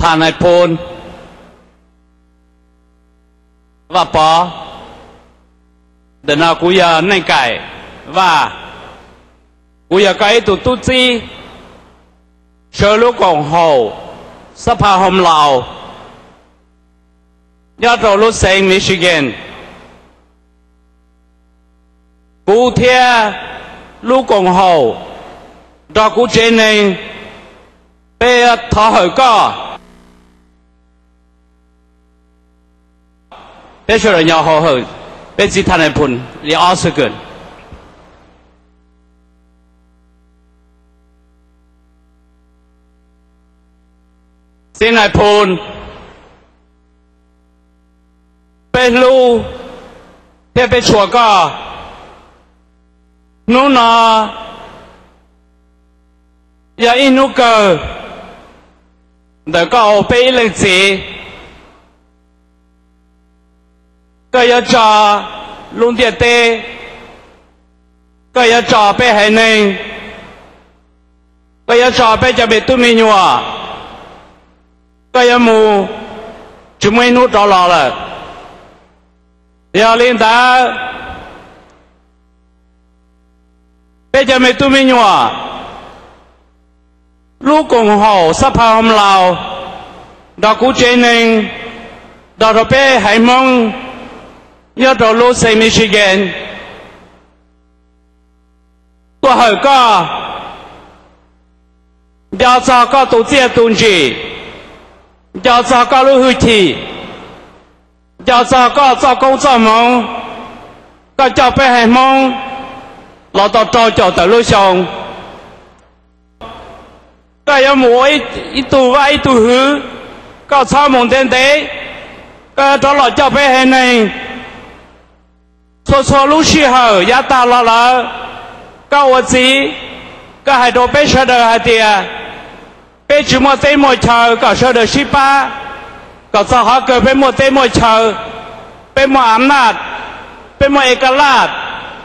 Thas Nais Phoo Vaj Pov, ntawm no kuv yog Neej Kaim Vaj, kuv yog koj ib tug tub txib sawv lub koom haum Xab Phas Hoom Laus nyob rau lub xeev Michigan. Kuv thiab lub koom haum nrog kuv tsev neeg, peb thov hawm koj. Peb sawv daws nyob hauv hawm peb txiv Thas Nais Phoo li ob xub kws. Txiv Nais Phoo, peb hlub thiab peb tshua koj. Hnub no yog ib hnub kawg ntawm koj ua peb ib leej txiv. Koj yuav tso lub ntiaj teb, koj yuav tso peb haiv neeg, koj yuav tso peb cov me tub me nyuam, koj yuav mus tsis muaj ib hnub rov los lawm. Yog li ntawd, peb cov me tub me nyuam, lub koom haum Xab Phas Hoom Laus nrog kuv tsev neeg, nrog rau peb haiv Hmoob nyob rau lub xeev Michigan tuaj hawm koj, nco txog koj tus txiaj tus ntsim, nco txog koj lub hwj chim, nco txog koj txoj koob txoj hmoov, koj coj peb haiv Hmoob los tau rau caum tawm lub xyoo. Koj yuav mus ua ib tug vaj ib tug hwv, koj txhob mus ntev ntev, koj yuav rov los coj peb haiv neeg. Txhua txhua lub sij hawm yav tag los lawm, koj ua txiv, koj hais rau peb sawv daws hais tias peb tsis muaj teb muaj chaw, kom sawv daws sib pab, kom txog qhov kawg peb muaj teb muaj chaw, peb muaj a naj, peb muaj e ka laj.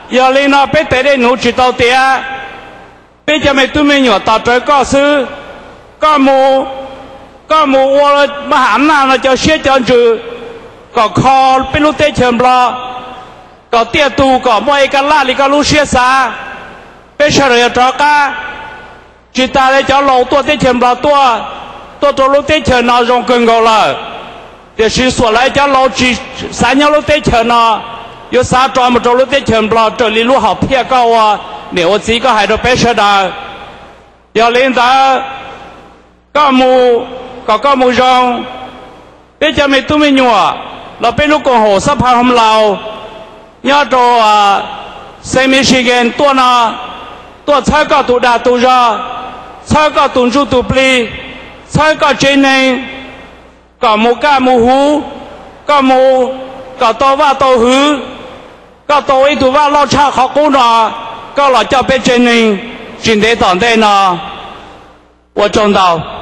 Yog li no peb tes dej nuv tsis tau tiav, peb cov me tub me nyuam tos rawv koj xwb. Koj mus, koj mus ua maj ham naj no cov siab cov ntsws, kom kho peb lub teb chaws Nplog, kom tiaj tus kom muaj e ka laj li koj lub siab xav. Peb sawv daws yuav rov qab. Tsis tas li cov laus tuaj teb chaws Nplog tuaj, tuaj rau lub teb chaws no zoo kawg nkaus lawm, tiam sis xuam lawv cov laus tsis xav nyob lub teb chaws no, yuav xav rov mus rau lub teb chaws Nplog raws li lub hom phiaj koj ua niam ua txiv koj hais rau peb sawv daws. Yog li ntawd, koj mus, kom koj mus zoo. Peb cov me tub me nyuam los peb lub koom haum Xab Phas Hoom Laus nyob rau xeev Michigan tuaj no, tuaj txhawb koj tus dag tus zog, txhawb koj tus ntsuj tus plig, txhawb koj tsev neeg, kom mus kaj mus huv, koj mus kom tau vaj tau hwv, koj tau ib tug vaj loj tshaj qhov qub no, koj los coj peb tsev neeg tsis ntev tom ntej no. Ua tsaug ntau.